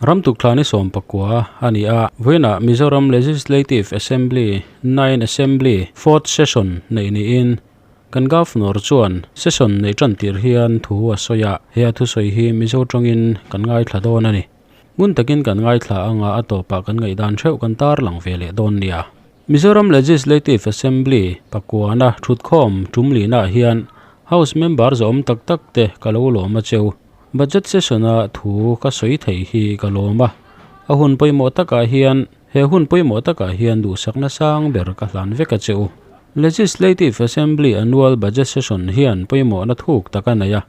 Ramtukthla ni 19 a ni a, vawiinah Mizoram Legislative Assembly Nine Assembly Fourth Session neih niin kan Governor chuan session neih tan tir hian thu a sawi a, he a thusawi hi Mizo tawngin kan ngaithla dawn a ni. Ngun takin kan ngaithla anga a tawpah kan ngaihdan theuh kan tarlang ve leh dawn nia. Mizoram Legislative Assembly pakuana thutkhawm tum lihnaah hian House member zawm tak tak te ka lo lawm a cheu. Budget session-a thu ka sawi thei hi ka lawm a, a hun pawimawh takah hian he hun pawimawh takah hian duhsakna sang ber ka hlan vek a che u. Legislative Assembly Annual Budget Session hian pawimawhna thuk tak a nei a,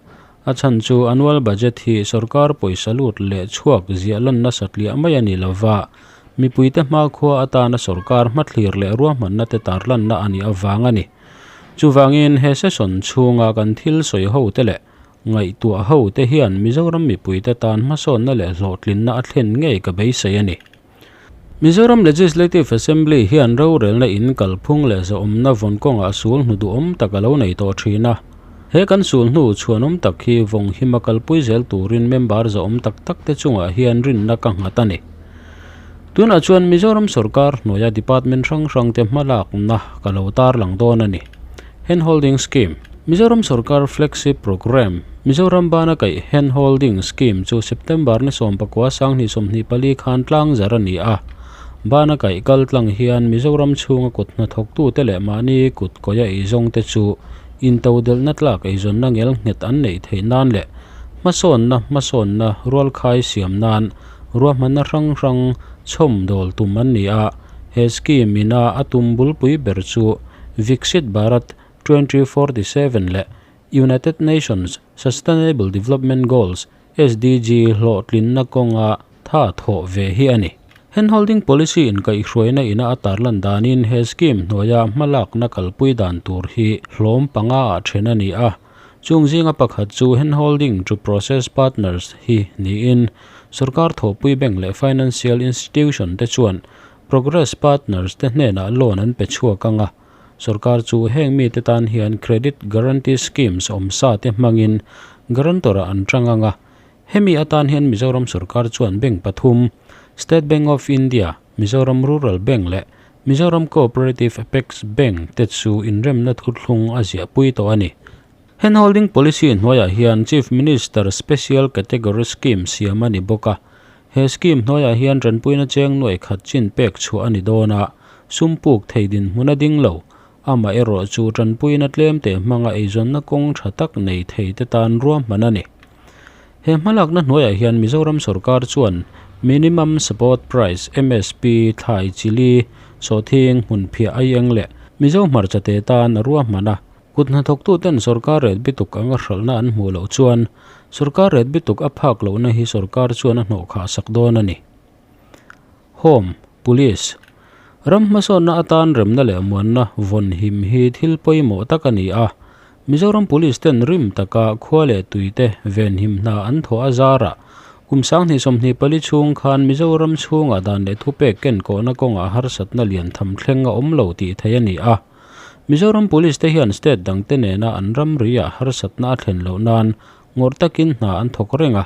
a chhan chu annual budget hi sorkar pawisa lut leh chhuak ziah lanna satliah mai a ni lova, mipuite hmakhua atana sorkar hmathlir leh ruahmanna te tarlanna a nih avang a ni. Chuvangin he session chhunga kan thil sawi ho te leh ngaihtuah ho te hian Mizoram mipuite tan hmasawnna leh hlawhtlinna a thlen ngei ka beisei a ni. Mizoram Legislative Assembly hian rorelna in kalphung leh zawhawmna vawn kawngah sul hnu duhawm tak a lo nei tawh thin a. He kan sul hnu chhuanawm tak hi vawng hima kalpui zel turin member zawhawm tak tak te chungah hian rinna ka nghat a ni. Tunah chuan Mizoram sorkar hnuaia department hrang hrang te hmalakna ka lo tarlang dawn a ni. Hand Holding Scheme, Mizoram sorkar Flagship Programme, Mizoram bana kaih Hand Holding Scheme chu September ni 19 2024 khan tlang zar a ni a. Bana kaih kal tlang hian Mizoram chhunga kut hnathawktute leh mahni kut kawia eizawngte chu intodelhna tlak eizawnna ngel nghet an neih theih nan leh hmasawnna hmasawnna rualkhai siam nan ruahmanna hrang hrang chhawm dawl tum an ni a, he scheme ina a tum bulpui ber chu Viksit Bharat 2047 leh United Nations Sustainable Development Goals, SDG, hlawhtlinna kawnga tha thawh ve hi a ni. Handholding policy inkaihhruaina ina a tarlan danin he scheme hnuaia hmalakna kalpui dan tur hi hlawm panga ah then a ni a, Chung zinga pakhat chu Handholding to Process Partners hi niin sorkar thawhpui bank leh financial institution te chuan Progress Partners te hnenah loan an pe chhuak ang a, sorkar chu heng mite tan hian credit guarantee schemes awm sa te hmangin guarantor ah an tang ang a, hemi atan hian Mizoram sorkar chuan bank pathum, State Bank of India, Mizoram Rural Bank leh Mizoram Cooperative Apex Bank te chu inremna thuthlung a ziahpui tawh a ni. Handholding Policy hnuaiah hian Chief Minister Special Category Scheme siam a ni bawk a. He scheme hnuaiah hian tanpuina cheng nuai khat chin pek chhuah a ni dawn a, sum puk thei dinhmun a ding lo. Amaherawh chu tanpuina tlem te hmanga eizawnna kawng tha tak nei thei te tan ruahman a ni. He hmalakna hnuaiah hian Mizoram sorkar chuan Minimum Support Price, MSP, thlai chili, sawhthing, hmunphiah aieng leh Mizo hmarcha te tan a ruahman a. Kut hnathawktuten sorkar ret bituk anga hralhna an hmuh loh chuan sorkar ret bituk a phak lohna hi sorkar chuan a hnawhkhah sak dawn a ni. Home, Police, Ram hmasawnna atan remna leh muanna vawn him hi thil pawimawh tak a ni a. Mizoram Police ten rim taka khua leh tuite venhim hna an thawh a zarah kum 2024 chhung khan Mizoram chhungah dan leh thupek ken kawhna kawngah harsatna lian tham thleng a awm lo tih theih a ni a. Mizoram Police te hian state dangte nena an ramriah harsatna a thlen loh nan ngawrh takin hna an thawk reng a.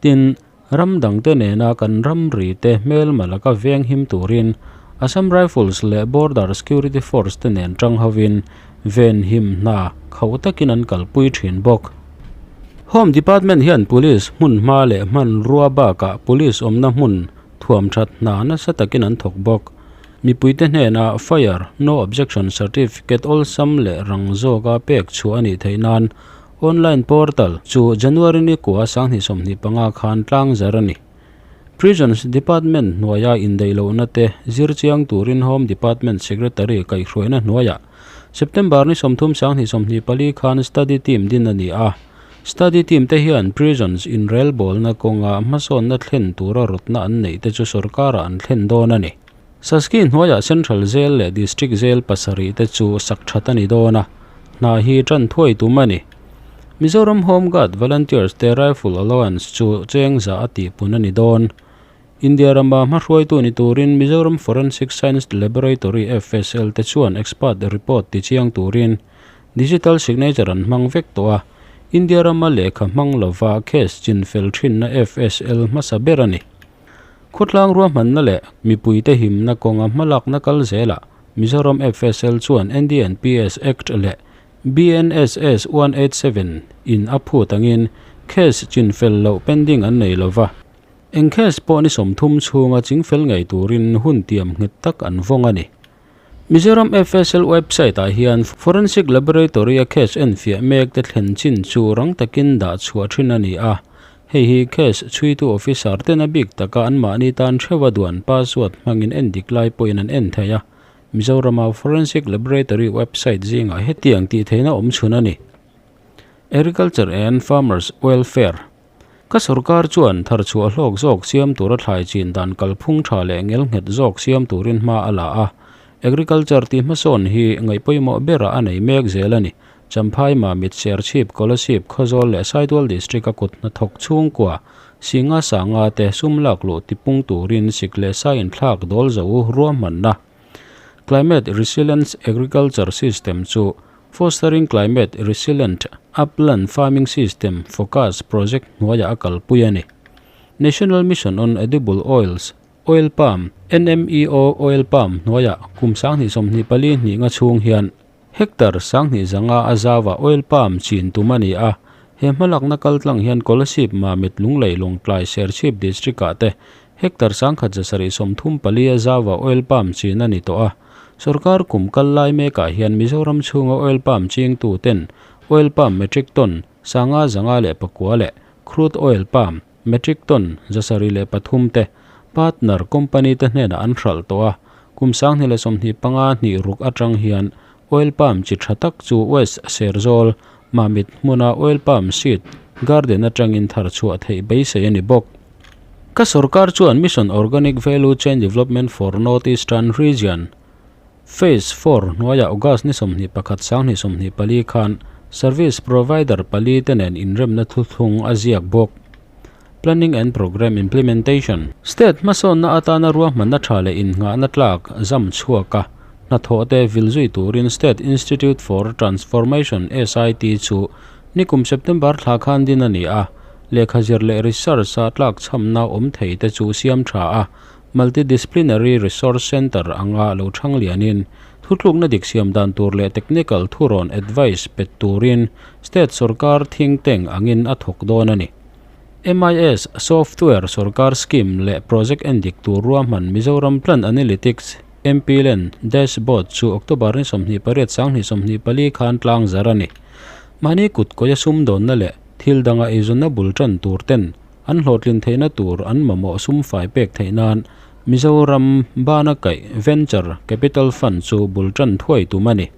Tin, ram dangte nena kan ramri te hmelma laka veng him turin Assam Rifles leh Border Security Force te nen tang hovin ven him hna khauh takin an kalpui thin bawk. Home Department hian Police hmun hma leh hmanrua bakah Police awmna hmun thuam that hna nasa takin an thawk bawk. Mipuite hnenah Fire No Objection Certificate awlsam leh rang zawka pek chhuah a nih theih nan Online portal chu January ni kua 2025 khan tlang zar a ni. Prisons Department hnuaia indaih lohna te zir chiang turin Home Department Secretary kaihhruaina hnuaiah September ni 30 2024 khan Study Team din a ni a. Study Team te hian Prisons inrelbawlna kawnga hmasawnna thlen tura rawtna an neih te chu sorkarah an thlen dawn a ni. Saski hnuaiah Central Jail leh District Jail pasarih te chu sak that a ni dawn a, hna hi tan thuai tum a ni. Mizoram Home Guard Volunteers te Rifle Allowance chu cheng za a tihpun a ni dawn. India rama hmahruaitu ni turin Mizoram Forensic Science Laboratory, FSL, te chuan expert report tichiang turin digital signature an hmang vek tawh a, India rama lehkha hmang lova case chinfel thinna FSL hmasa ber a ni. Khawtlang ruahmanna leh mipuite himna kawnga hmalakna kal zelah Mizoram FSL chuan NDNPS Act leh BNSS 187 in a phut angin case chinfel loh pending an nei lova. Eng case pawh ni 30 chhunga chingfel ngei turin hun tiam nghet tak an vawng a ni. Mizoram FSL website ah hian Forensic Laboratory a case enfiah mek te thlen chin chu rang takin dah chhuah thin a ni a. Hei hi case chhuitu officer ten a bik taka anmahni tan theuha duan password hmangin en dik lai pawhin an en thei a. Mizorama Forensic Laboratory website zingah hetiang tih theihna awm chhun a ni. Agriculture and Farmers Welfare. Ka sorkar chuan tharchhuah hlawk zawk siam tura thlai chin dan kalphung tha leh ngelnghet zawk siam turin hma a la a. Agriculture tih hmasawn hi ngaihpawimawh berah a nei mek zel a ni. Champhai Mamit Serchhip Kolasib Khawzawl leh Saitual District a kut hnathawk chhungkua Singa Sanga te sum lak luh tipung turin sik leh sa inthlak dawl zo ruahmanna Climate Resilience Agriculture System chu Fostering Climate Resilient Upland Farming System, Focus, project hnuaiah a kalpui a ni. National Mission on Edible Oils, Oil Palm, NMEO Oil Palm hnuaiah kum 2024 hnih nga chhung hian hectare 20 zanga a zauah oil palm chin tum a ni a. He hmalakna kaltlang hian Kolasib, Mamit, Lunglei, Lawngtlai, Serchhip District-ah te hectare 1,734 a zauah oil palm chin a ni tawh a. Sorkar kum kal lai mekah hian Mizoram chhunga oil palm chingtu ten oil palm metric ton 559 leh crude oil palm metric ton 703 te partner company te hnenah an hralh tawh a. Kum 2025 hnih ruk atang hian oil palm chi tha tak chu West Serzawl, Mamit hmuna oil palm seed garden atangin thar chhuah theih beisei a ni bawk. Ka sorkar chuan Mission Organic Value Chain Development for North Eastern Region, Phase Four hnuaiah August ni 21 2024 khan Service Provider pali te nen inremna thuthlung a ziak bawk. Planning and Programme Implementation. State hmasawnna atana ruahmanna tha leh innghahna tlak zam chhuak a, hnathawh te vil zui turin State Institute for Transformation, SIT, chu nikum September thla khan din a ni a. Lehkha zir leh research a tlak chhamna awm thei te chu siam tha a, Multidisciplinary Resource Centre anga lo thang lianin, thutlukna dik siam dan tur leh technical thurawn advice pet turin state sorkar think tank angin a thawk dawn a ni. MIS software sorkar scheme leh project en dik tur ruahman Mizoram Plan Analytics, MPLAN, dashboard chu October ni 28 2024 khan tlang zar a ni. Mahni kut kawia sumdawnna leh Thil danga eizawnna bul tan tur ten an hlawhtlin theihna tur an mamawh sum fai pek theih nan Mizoram bana kaih Venture Capital Fund chu bul tan thuai tum a ni.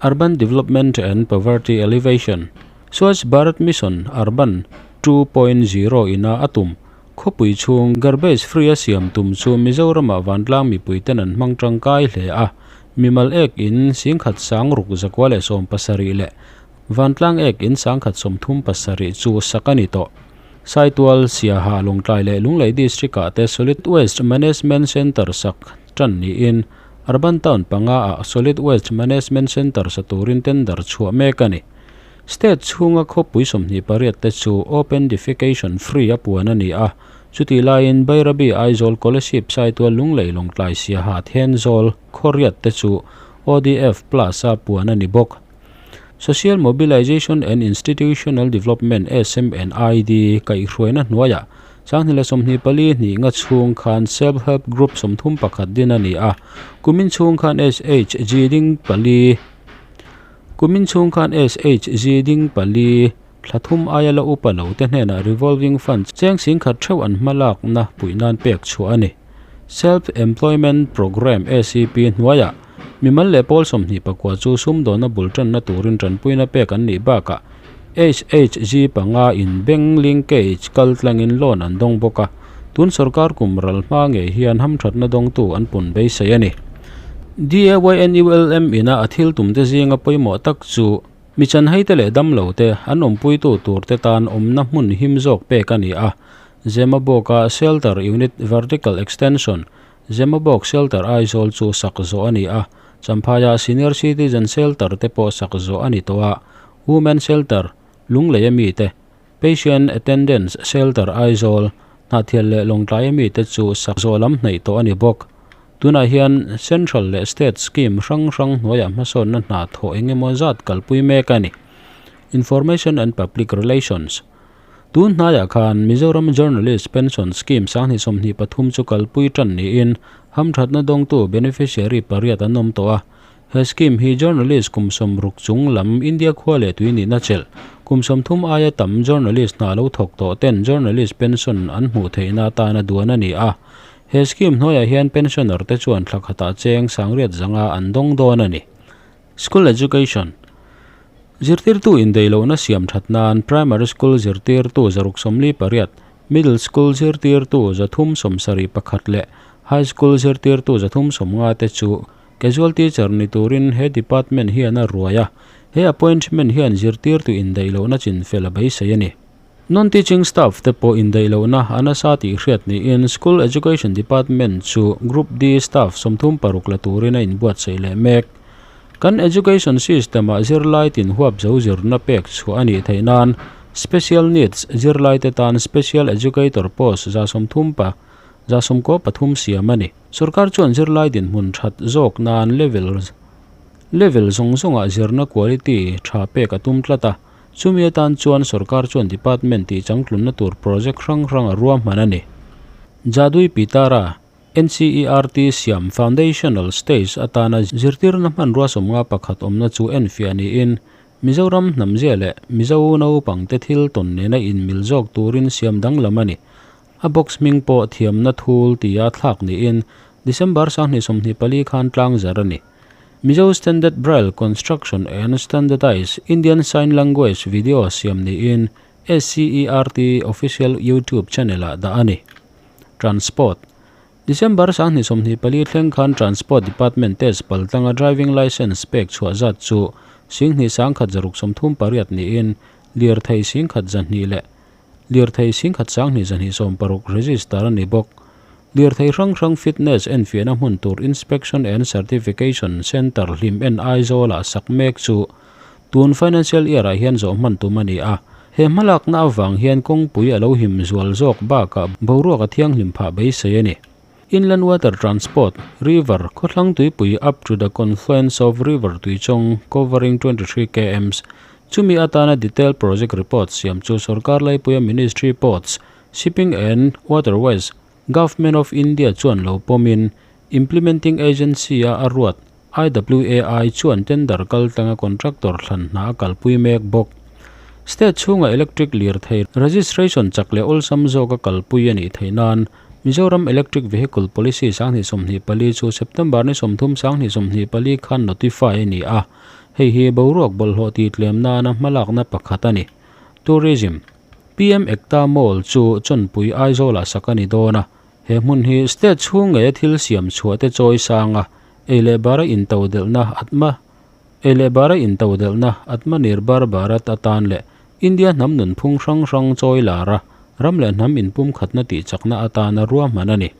Urban Development and Poverty Alleviation, Swachh Bharat Mission Urban 2.0 ina a tum khawpui chhung garbage free a siam tum chu Mizoramah vantlang mipui ten an hmang tangkai hle a, mimal ek in singkhat sang ruk zakua leh 70 leh Vantlang ek in 1037 chu sak a ni tawh. Saitual, Siaha, Lawngtlai leh Lunglei District ah te Solid Waste Management Centre sak tan niin Urban Town panga ah Solid Waste Management Centre sa turin tender chhuah mek a ni. State chhunga khawpui 28 te chu Open Defecation Free a puan a ni a, chutih laiin Bairabi, Aizawl, Kolasib, Saitual, Lunglei, Lawngtlai, Siaha, Thenzawl, Khawriat te chu ODF Plus a puan a ni bawk. Social Mobilization and Institutional Development, SMNID, kaihhruaina hnuaiah 2024 hnih nga chhung khan Self Help Group 31 din a ni a, kumin chhung khan SHG ding pali Kumin chhung khan SHG ding pali thla thum aia la upa lo te hnenah revolving fund cheng singkhat theuh an hmalakna puih nan pek chhuah a ni. Self Employment Programme, SEP, hnuaiah mimal leh pawl 24 chu sumdawnna bul tanna turin tanpuina pek an nih bakah HHG panga in bank linkage kal tlangin loan an dawng bawk a, tun sorkar kum ral hma ngei hian hamthatna dawngtu an pun beisei a ni. DAYNULM ina a thil tumte zinga pawimawh tak chu mi chanhaite leh damlote an awmpuitu turte tan awmna hmun him zawk pek a ni a, Zemabawka Shelter Unit Vertical Extension, Zemabawk Shelter Aizawl chu sak zawh a ni a, Champhaia Senior Citizen Shelter te pawh sak zawh a ni tawh a, Women Shelter, Lungleia mite, Patient Attendance Shelter Aizawl, Hnahthial leh Lawngtlai ami te chu sak zawh lam hnaih tawh a ni bawk. Tunah hian Central leh State scheme hrang hrang hnuaiah hmasawnna hna thawh eng emaw zat kalpui mek a ni. Information and Public Relations Tun hnaiah khan Mizoram Journalist Pension Scheme 2023 chu kalpui tan niin hamthatna dawngtu beneficiary pariat an awm tawh a. He scheme hi journalist kum sawmruk chung lam India khua leh tui nihna chelh kum 30 aia tam journalist hna lo thawk tawh ten journalist pension an hmuh theihna atana duan a ni a. He scheme hnuaiah hian pensioner te chuan thla khatah cheng sangriat zanga an dawng dawn a ni. School Education Zirtirtu indeihlohna siam that nan Primary School zirtirtu 648, Middle School zirtirtu 371 leh High School zirtirtu 350 te chu Casual Teacher ni turin he department hian a ruai a, he appointment hian zirtirtu indeihlohna chinfel a beisei a ni. Non-teaching staff te pawh indeihlohna a nasa tih hriat niin School Education Department chu Group D staff 36 la turin a inbuatsaih leh mek. Kan education system-ah zirlai tin huap zo zirna pek chhuah a nih theih nan Special Needs zirlai te tan Special Educator post 30 pa 93 siam a ni. Sorkar chuan zirlai dinhmun that zawk nan level level zawng zawngah zirna quality tha pek a tum tlat a. Chumi atan chuan sorkar chuan department tih changtlunna tur project hrang hrang a ruahman a ni. Jadui Pitara, NCERT siam Foundational Stage atana zirtirna hmanrua 51 awmna chu enfiah niin Mizoram hnamzia leh Mizo naupangte thil tawn nena inmil zawk turin siam danglam a ni. A box hming pawh thiamna thul tia thlak niin December 2024 khan tlang zar a ni. Mizo Standard Braille Construction and Standardized Indian Sign Language video siam niin SCERT official YouTube channel-ah dah a ni. Transport December 2024 thleng khan Transport Department test paltlanga driving licence pek chhuah zat chu 21,138 niin lirthei 1,200 leh lirthei 1,260 register a ni bawk. Lirthei hrang hrang fitness enfiahna hmun tur Inspection and Certification Centre hlim en Aizawlah sak mek chu tun financial year-ah hian zawh hman tum a ni a. He hmalakna avang hian kawngpui a lo him zual zawk bakah boruak a thianghlim phah beisei a ni. Inland Water Transport, River, khawthlang tuipui up to the confluence of River Tuichawng covering 23 kms chumi atana detailed project report siam chu sorkar laipuia Ministry Ports, Shipping and Waterways, Government of India chuan lo pawmin Implementing Agency a a ruat IWAI chuan tender kal tlanga contractor thlan hna a kalpui mek bawk. State chhunga electric lirthei registration chak leh awlsam zawk a kalpui a nih theih nan Mizoram Electric Vehicle Policy 2024 chu September ni 30 2024 khan notify a ni a, hei hi boruak bawlhhlawh tih tlem nana hmalakna pakhat a ni. Tourism PM Ekta Mall chu Chawnpui Aizawlah sak a ni dawn a, he hmun hi state chhung ngei a thil siam chhuah te chawi sang a, ei leh bara intodelhna Atma ei leh bara intodelhna Atmanirbhar Bharat atan leh India hnam nunphung hrang hrang chawi lar a, ram leh hnam inpumkhatna tih chakna atana ruahman a ni.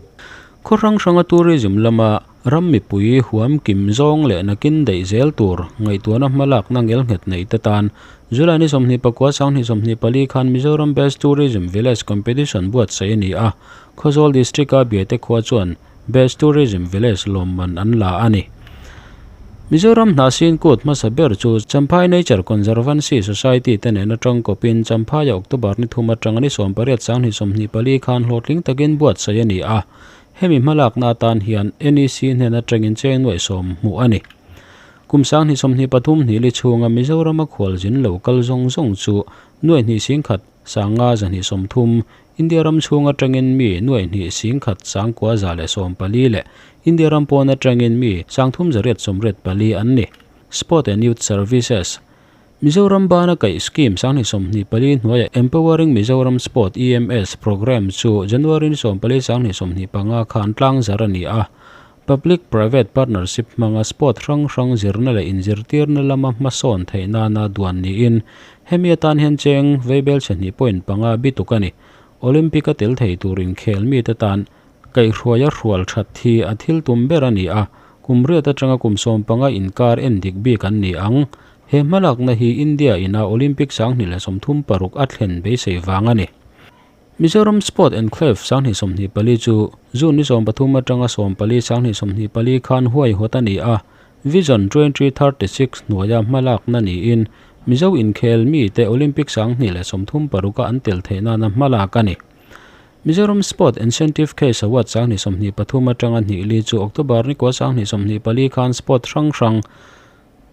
Khaw hrang hranga tourism lama ram mipui huam kim zawng leh nakin daih zel tur ngaihtuahna hmalakna ngelnghet nei te tan July ni 29 2024 khan Mizoram Best Tourism Village Competition buatsaih a ni a, Khawzawl District-a Biate khua chuan Best Tourism Village lawmman an la a ni. Mizoram hnahsin kut hmasa ber chu Champhai Nature Conservancy Society te nen atang kawpin Champhaia October ni thum atanga ni 18 2024 khan hlawhtling takin buatsaih a ni a, hemi hmalakna atan hian NEC hnen atangin cheng nuaih sawm hmuh a ni. Kum 2023 hnih li chhunga Mizorama khualzin lo kal zawng zawng chu nuaih hnih singkhat sanga zahnih 30 India ram chhung atangin mi nuaih hnih singkhat sangkua za leh 14 leh India ram pawn atangin mi 384 an ni. Sport and Youth Services Mizoram bana kaih scheme 2024 hnuaia Empowering Mizoram Sport EMS program chu January ni 14 2025 khan tlang zar a ni a. Public Private Partnership hmanga sport hrang hrang zirna leh inzirtirna lama hmasawn theih nana duan niin hemi atan hian cheng veibel chhe hnih point panga bituk a ni. Olympic a tel thei tur inkhel mi te tan kaihhruai a hrual that hi a thil tum ber a ni a, kum riat atanga kum 15 inkar en dik bik an ni ang. He hmalakna hi India ina Olympic 2036 a thlen beisei vang a ni. Mizoram Sport Enclave 2024 chu June ni 13 atanga 14 2024 khan huaihawt a ni a, Vision 2036 hnuaia hmalakna niin Mizo inkhel mite Olympic 2036 a an tel theih nana hmalak a ni. Mizoram Sport Incentive Case Award 2023 atanga hnih li chu October ni kua 2024 khan sport hrang hrang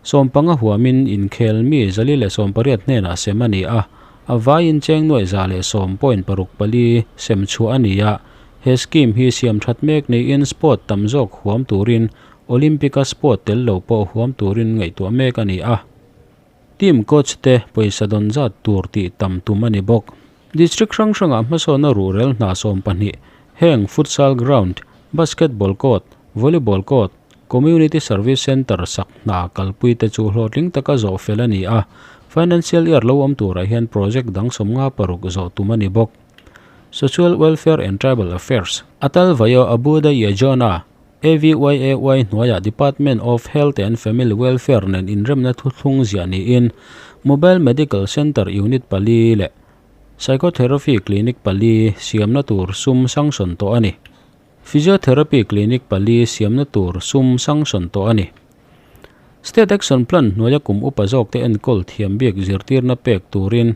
15 huamin inkhel mi 418 hnenah sem a ni a, a vaiin cheng nuai 110.64 sem chhuah a ni a. He scheme hi siam that mek niin sport tam zawk huam turin Olympic-a sport tel lo pawh huam turin ngaihtuah mek a ni a. Team coach te pawisa dawn zat tur tih tam tum a ni bawk. District hrang hrangah hmasawna ruhrel hna 12 heng futsal ground, basketball court, volleyball court, community service centre sak hna kalpui te chu hlawhtling taka zawh fel a ni a. Financial year lo awm turah hian project dang 56 zawh tum a ni bawk. Social Welfare and Tribal Affairs. Atal Vayo Abhyuday Yojana, AVYAY hnuaiah Department of Health and Family Welfare nen inremna thuthlung ziah niin Mobile Medical Centre Unit pali leh Psychotherapy Clinic pali siamna tur sum sanction tawh a ni. Physiotherapy Clinic pali siamna tur sum sanction tawh a ni. State Action Plan hnuaia kum upa zawk te enkawl thiam bik zirtirna pek turin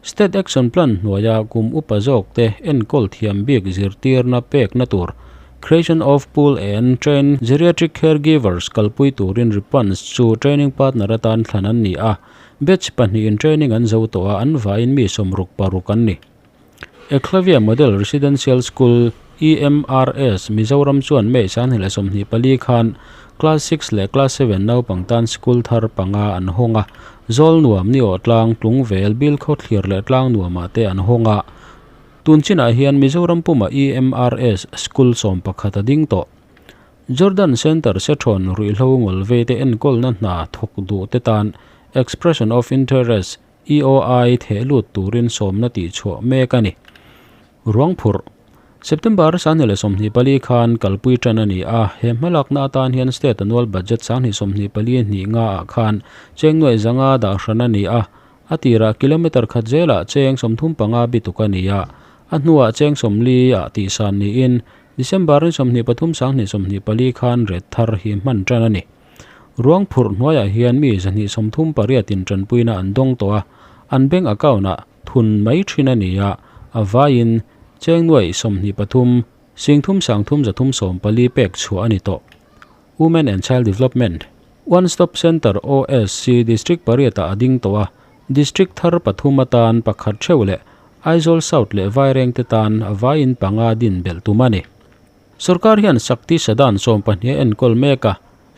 State Action Plan hnuaia kum upa zawk te enkawl thiam bik zirtirna pekna tur Creation of Pool and Train Geriatric Caregivers kalpui turin Ripans chu training partner atan thlan an ni a, batch pahnihin training an zo tawh a, an vaiin mi 66 an ni. Eklavya Model Residential School, EMRS, Mizoram chuan May 2024 khan Class 6 leh Class 7 naupang tan school thar panga an hawng a, Zawl nuam ni aw tlang tlung vel bil khaw thlir leh tlang nuamah te an hawng a. Tun chinah hian Mizoram puma EMRS School 11 a ding tawh. Jordan Centre Sethawn ruihhlo ngawlvei te enkawlna hna thawk duh te tan Expression of Interest, EOI, theh lut turin sawmna tih chhuah mek a ni. Ruang phurh. September 2024 khan kalpui tan a ni a, he hmalakna atan hian state annual budget 2024 hnih nga ah khan cheng nuai zanga dah hran a ni a, a tirah kilometer khat zelah cheng 35 bituk a ni a, a hnuah cheng 40 ah tihsan niin December ni 23 2024 khan ret thar hi hman tan a ni. Ruang phurh hnuaiah hian mi 238 in tanpuina an dawng tawh a, an bank account ah thun mai thin a ni a, a vaiin cheng nuai 23 sing thum sang thum zathum 14 pek chhuah a ni tawh. Women and Child Development One Stop Centre OSC District pariatah a ding tawh a, District thar pathum atan pakhat theuh leh Aizawl South leh Vaireng te tan a vaiin panga din belh tum a ni. Sorkar hian Shakti Sadan 12 a enkawl mek a,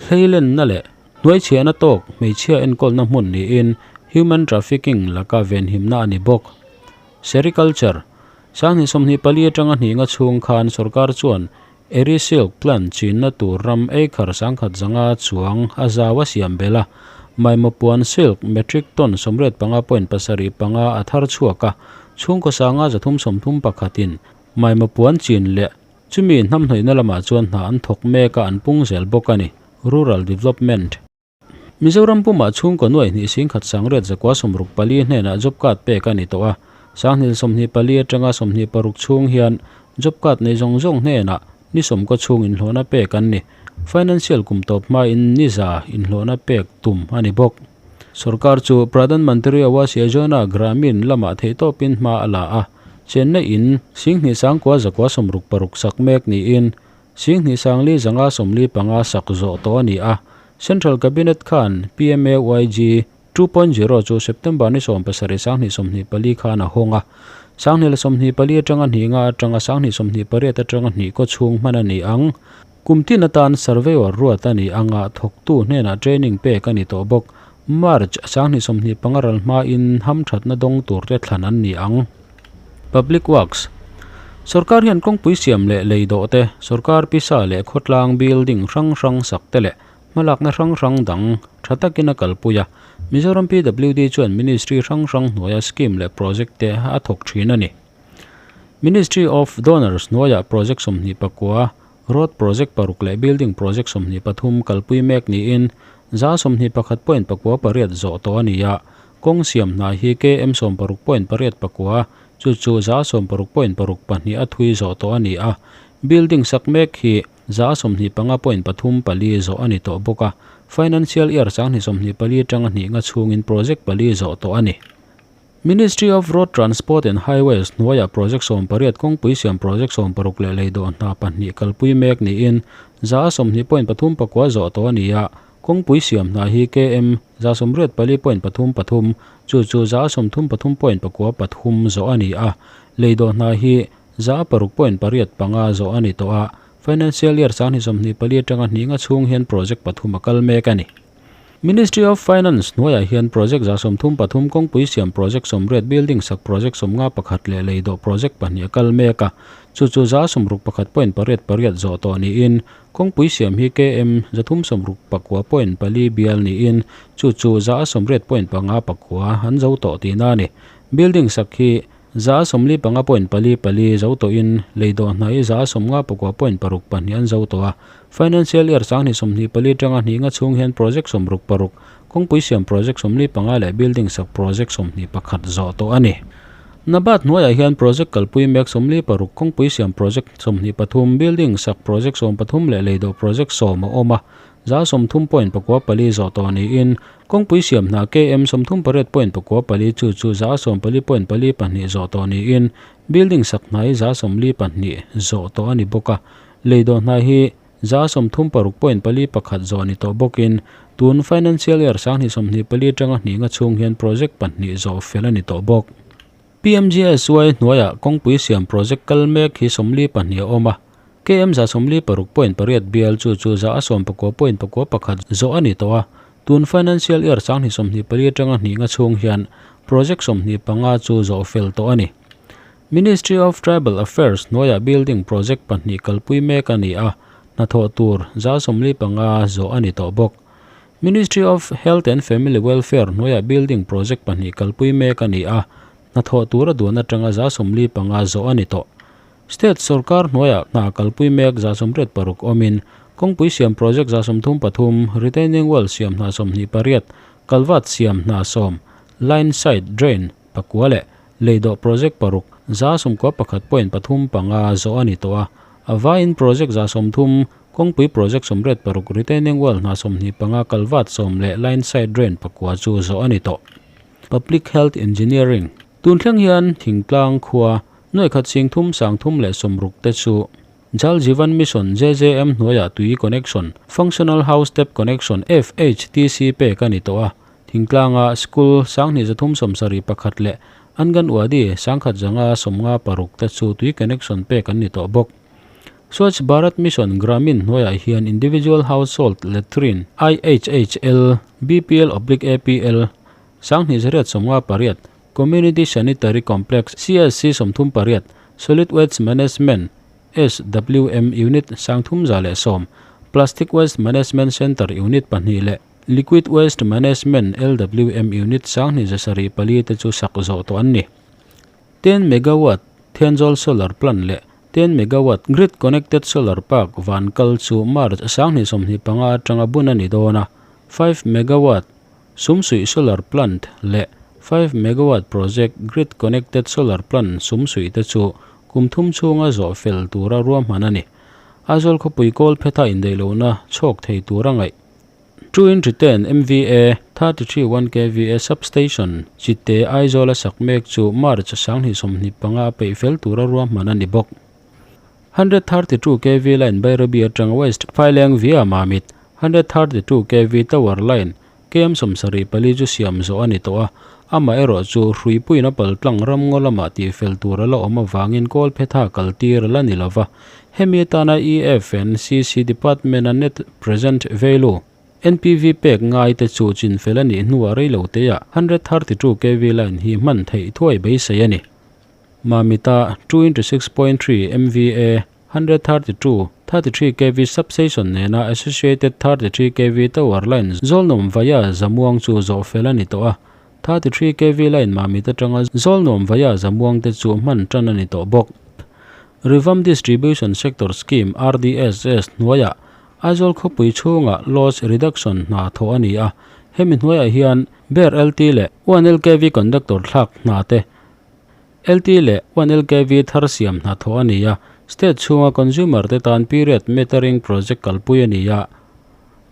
hleilenna leh hnuaichhiahna tawk hmeichhia enkawlna hmun niin human trafficking laka venhimna a ni bawk. Sericulture 2024 atanga hninga chhung khan sorkar chuan Eri silk plant chinna tur ram acre 1,100 chuang a zau a siam bel a, maimaw puan silk metric ton 85.75 a thar chhuak a, chhungkaw sanga 331 in maimaw puan chin leh chumi hnam hnawihna lamah chuan hna an thawk mek a, an pung zel bawk a ni. Rural Development. Mizoram pumah chhungkaw nuai hnih singkhat sangriat zakua 64 hnenah job card pek a ni tawh a, 2024 atanga 26 chhung hian job card nei zawng zawng hnenah ni 90 chhung inhlawhna pek an ni. Financial kum tawp hmain ni za inhlawhna pek tum a ni bawk. Sorkar chu Pradhan Mantri Awas Yojana Gramin lamah theihtawpin hma a la a, chenna in 10,000 sangkua zakua 66 sak mek niin 10,400 zanga 45 sak zawh tawh a ni a. Central Cabinet khan PMAYG 2.0 chu September ni 17 2024 khan a hawng a, 2024 atanga hninga atanga 2028 atanga hnih kaw chhung hman a ni ang. Kum tin atan surveyor ruat a ni anga thawktu hnenah training pek a ni tawh bawk. March 2025 ral hmain hamthatna dawng tur te thlan an ni ang. Public Works Sorkar hian kawngpui siam leh lei dawh te, sorkar pisa leh khawtlang building hrang hrang sak te leh hmalakna hrang hrang dang tha takin a kalpui a. Mizoram PWD chuan ministry hrang hrang hnuaia scheme leh project te a thawk thin a ni. Ministry of Donors hnuaia project 29, road project paruk leh building project 23 kalpui mek niin 21.98 zawh tawh a ni a, kawng siam hna hi KM 16.89. Chu chu 16 point 6 2 a thui zawh tawh a ni a. Building sak mek hi 25 point 3 4 zawh a ni tawh bawk a. Financial year 2024 atanga hnih nga chhungin project pali zawh tawh a ni. Ministry of Road Transport and Highways hnuaiah project 18 kawngpui siam project 16 leh lei dawh hna pahnih kalpui mek niin 20 point 3 9 zawh tawh a ni a. Kawngpui siam hna hi km 84 point 3 3 chu chu 33 point 9 3 zawh a ni a. Lei dawh hna hi 6 point 8 5 zawh a ni tawh a. Financial year 2024 atanga hnih nga chhung hian project pathum a kal mek a ni. Ministry of Finance hnuaiah hian project 33 kawngpui siam project 80 building sak project 51 leh lei dawh project pahnih a kal mek a. Chu chu 61 point 8 8 zawh tawh niin kawngpui siam hi km 369 point 4 bial niin chu chu 80 point 5 9 an zo tawh tihna a ni. Building sak hi 45 point 4 4 zo tawhin lei dawh hna hi 59 point 6 2 an zo tawh a. Financial year 2024 atanga hnih nga chhung hian project 66 kawngpui siam project 45 leh building sak project 21 zawh tawh a ni. NABARD hnuaiah hian project kalpui mek 46 kawngpui siam project 23 building sak project 13 leh lei dawh project 10 a awm a. 30 point 9 4 zawh tawh niin kawngpui siam hna km 38 point 9 4 chu chu 14 point 4 2 zawh tawh niin building sak hna hi 42 zawh tawh a ni bawk a. Lei dawh hna hi 36 point 4 1 zawh ni tawh bawkin tun financial year 2024 atanga hnih nga chhung hian project pahnih zawh fel a ni tawh bawk. PMGSY hnuaiah kawngpui siam project kal mek hi 42 a awm a. KM 36 point 8 bial chu chu 19 point 9 1 zawh a ni tawh a. Tun financial year 2024 atanga hnih nga chhung hian project 25 chu zawh fel tawh a ni. Ministry of Tribal Affairs hnuaiah building project pahnih kalpui mek a ni a. Hnathawh tur 45 zawh a ni tawh bawk. Ministry of Health and Family Welfare hnuaiah building project pahnih kalpui mek a ni a. Hnathawh tur a duan atanga 45 zawh a ni tawh. State sarkar hnuaiah hna kalpui mek 86 awmin kawngpui siam project 33 retaining wall siam hna 28 culvert siam hna 10 line side drain pakua leh lei dawh project paruk 91 point 3 5 zawh a ni tawh a. A vaiin project 30 kawngpui project 86 retaining wall hna 25 culvert 10 leh line side drain pakua chu zawh a ni tawh. Public Health Engineering tun thleng hian thingtlang khua nuai khat sing thum sang thum leh sawmruk te chu Jal Jeevan Mission JJM hnuaiah tui connection Functional House Tap Connection FHTC pek a ni tawh a. Thingtlanga school 2371 leh Anganwadi 1156 te chu tui connection pek an ni tawh bawk. Swachh Bharat Mission Gramin hnuaiah hian Individual Household Latrine IHHL BPL oblique APL 2858 Community Sanitary Complex CSC 38 Solid Waste Management SWM Unit 3110 Plastic Waste Management Center Unit pahnih leh Liquid Waste Management LWM Unit 2704 te chu sak zawh tawh an ni. 10 megawatt Thenzawl Solar Plant leh 10 megawatt Grid Connected Solar Park van kal chu March 2025 atanga bun a ni dawn a. 5 megawatt Sumsuih Solar Plant leh 5 megawatt Project Grid Connected Solar Plant Sumsuih te chu kum thum chhunga zawh fel tura ruahman a ni. Aizawl khawpui kawl phetha indaihlohna chhawk thei tura ngaih. 2 into 10 MVA 33 1 kVA substation Chite Aizawl a sak mek chu March 2025 a peih fel tura ruahman a ni bawk. 132 kV line Bairabi atanga West Phaileng via Mamit 132 kV tower line KM 74 chu siam zawh a ni tawh a. Ama erawh chu hruipuiin a paltlang ramngaw lamah tih fel tur a la awm avangin kawl phetha kaltir a la ni lova. Hemi atana EFNCC Department a net present value NPV pek ngai te chu chin fel a nih hnuah rei lo te ah 132 kV line hi hman theih thuai beisei a ni. Mamita 2 into 6.3 MVA 132 33 kV substation nena associated 33 kV tower line Zawlnuam via Zamuang chu zawh fel a ni tawh a. 33 kV line Mamit atanga Zawlnuam via Zamuang te chu hman tan a ni tawh bawk. Revamped Distribution Sector Scheme RDSS hnuaiah Aizawl khawpui chhungah loss reduction hna thawh a ni a. Hemi hnuaiah hian bare LT leh 1 LKV conductor thlak hna te. LT leh 1LKV thar siam hna thawh a ni a, state chhunga consumer te tan period metering project kalpui a ni a,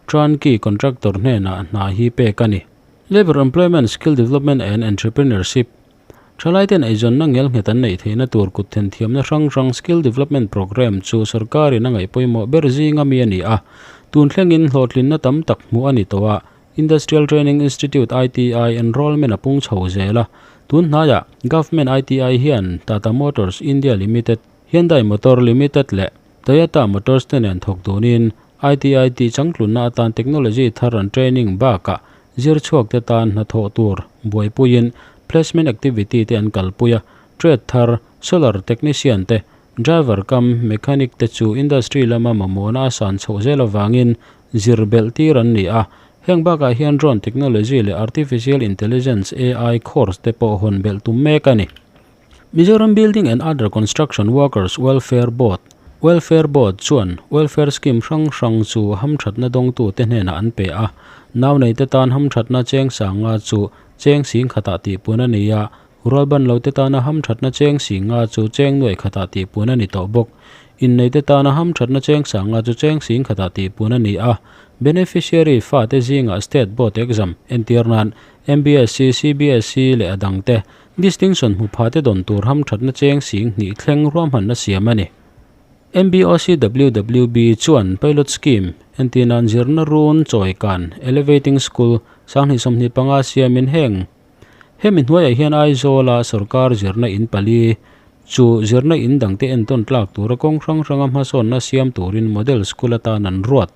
turnkey contractor hnenah hna hi pek a ni. Labour Employment Skill Development and Entrepreneurship Thalaiten eizawnna ngelnghet an neih theihna tur kut thenthiamna hrang hrang Skill Development Programme chu sorkarin a ngaih pawimawh ber zinga mi a ni a, tun thlengin hlawhtlinna tam tak hmuh a ni tawh a, Industrial Training Institute, ITI, enrollment a pung chho zel a, tun hnaiah Government ITI hian Tata Motors India Limited, Hyundai Motor Limited leh Toyota Motors te nen thawk dunin ITI tih changtlunna atan technology thar an training bakah zir chhuak te tan hnathawh tur buaipuiin placement activity te an kalpui a, trade thar, solar technician te, driver cum mechanic te chu industry lama mamawhna a san chhoh zel avangin zir belh tir an ni a, heng bakah hian drone technology leh artificial intelligence, AI, course te pawh hawn belh tum mek a ni. Mizoram Building and Other Construction Workers Welfare Board, Welfare Board, chuan welfare scheme hrang hrang chu hamthatna dawngtute hnenah an pe a, nau neite tan hamthatna cheng sanga chu cheng sing khatah tihpun a ni a, Rualban lote tana hamthatna cheng singa chu cheng nuai khatah tihpun a ni tawh bawk. Inneite tana hamthatna cheng sanga chu cheng sing khatah tihpun a ni a. Beneficiary fate zingah State Board Exam, entir nan, MBSC, CBSE leh a dangte, Distinction hmu phate dawn tur hamthatna cheng sing hnih thleng ruahmanna siam a ni. MBOCWWB chuan Pilot Scheme, entir nan zirna run chawikan, Elevating School, 2025 siamin heng Hemi hnuaiah hian Aizawla sorkar zirna in pali chu zirna in dangte entawn tlak tura kawng hrang hranga hmasawnna siam turin model school atan an ruat.